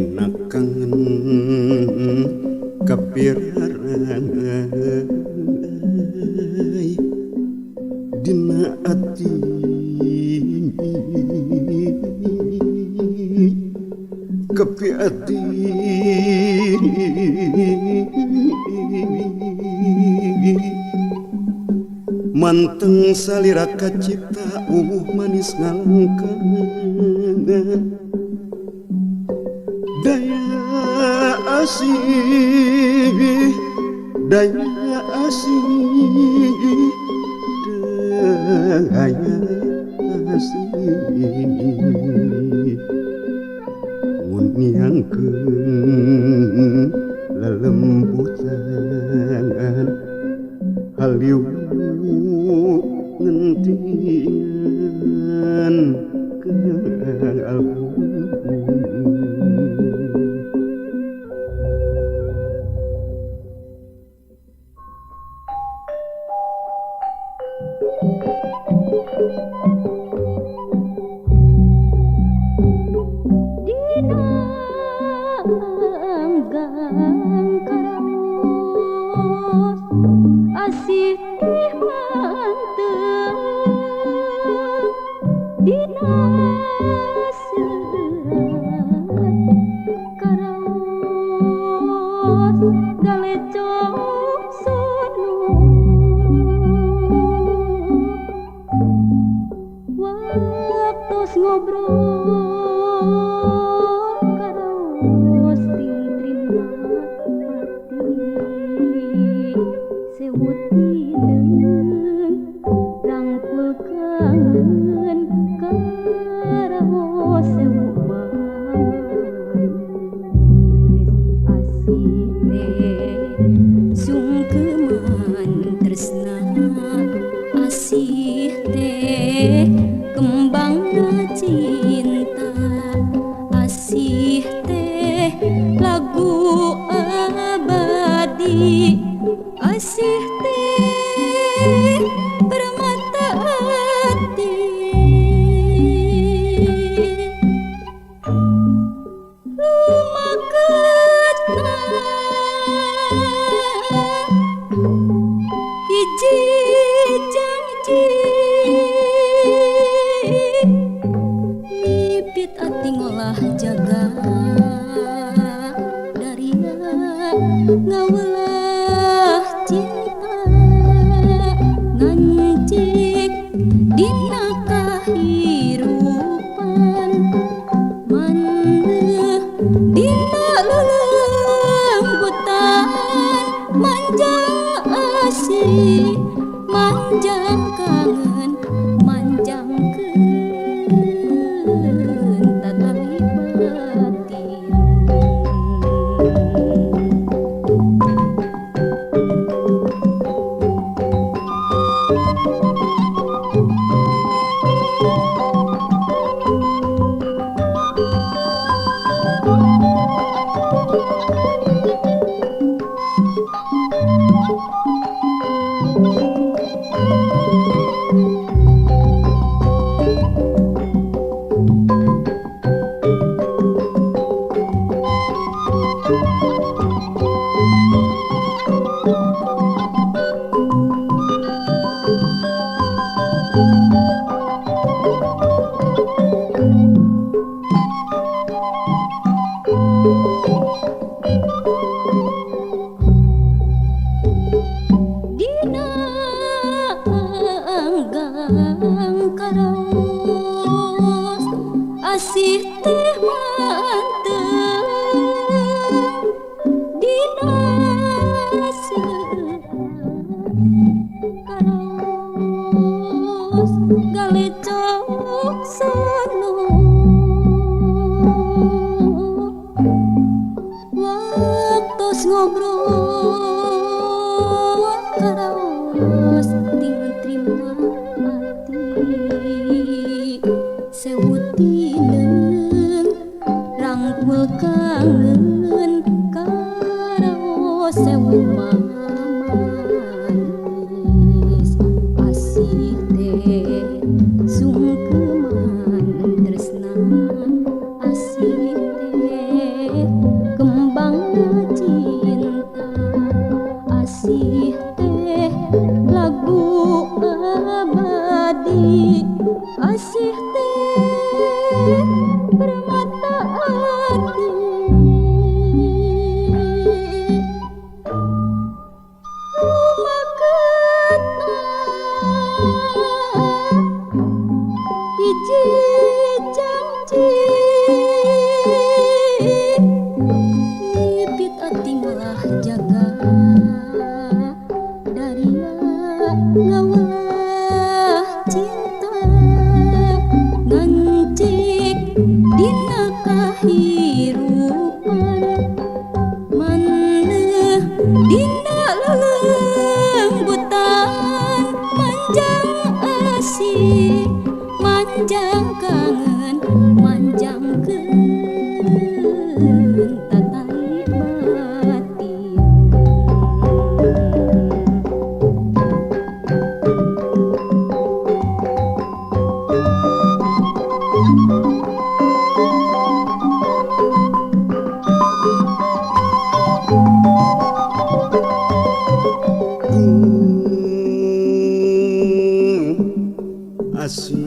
Dina kangen kapiraray dina ati kapi ati manteng salira kacipta umuh manis ngalangkangan daya asih daya asih daya asih ngunniangkeun lelembutan haliu ngentingan kalbu. Dina anggang karaos asih teh manteng dina serat karaos galecok sonu waktos ngobrol karaos ting trima ati sewutineun rangkul kangen karaos sewu manis asih teh sungkeman tresna asih teh kembangna cinta asih teh lagu abadi asih teh permata hati lumaketna hiji janji mipit ati ngolah jaga daria ngaweulah cinta ngancik dina kahirupan maneuh dina lelembutan manjang asih manjang kangen manjangkeun tatali batin. Dina anggang karaos asih teh manteng dina serat karaos galecok sono waktos ngobrol karaos ting trima ati sewutineun rangkul kangen karaos sewu manis asih teh sungkeman tresna asih teh Permata ati lumaketna hiji janji ngipit ati malah jaga daria ngawah cinta ngancik dina kahirupan maneh dina lelembutan manjang asih manjang kangen manjangkeun tatai batin. Asih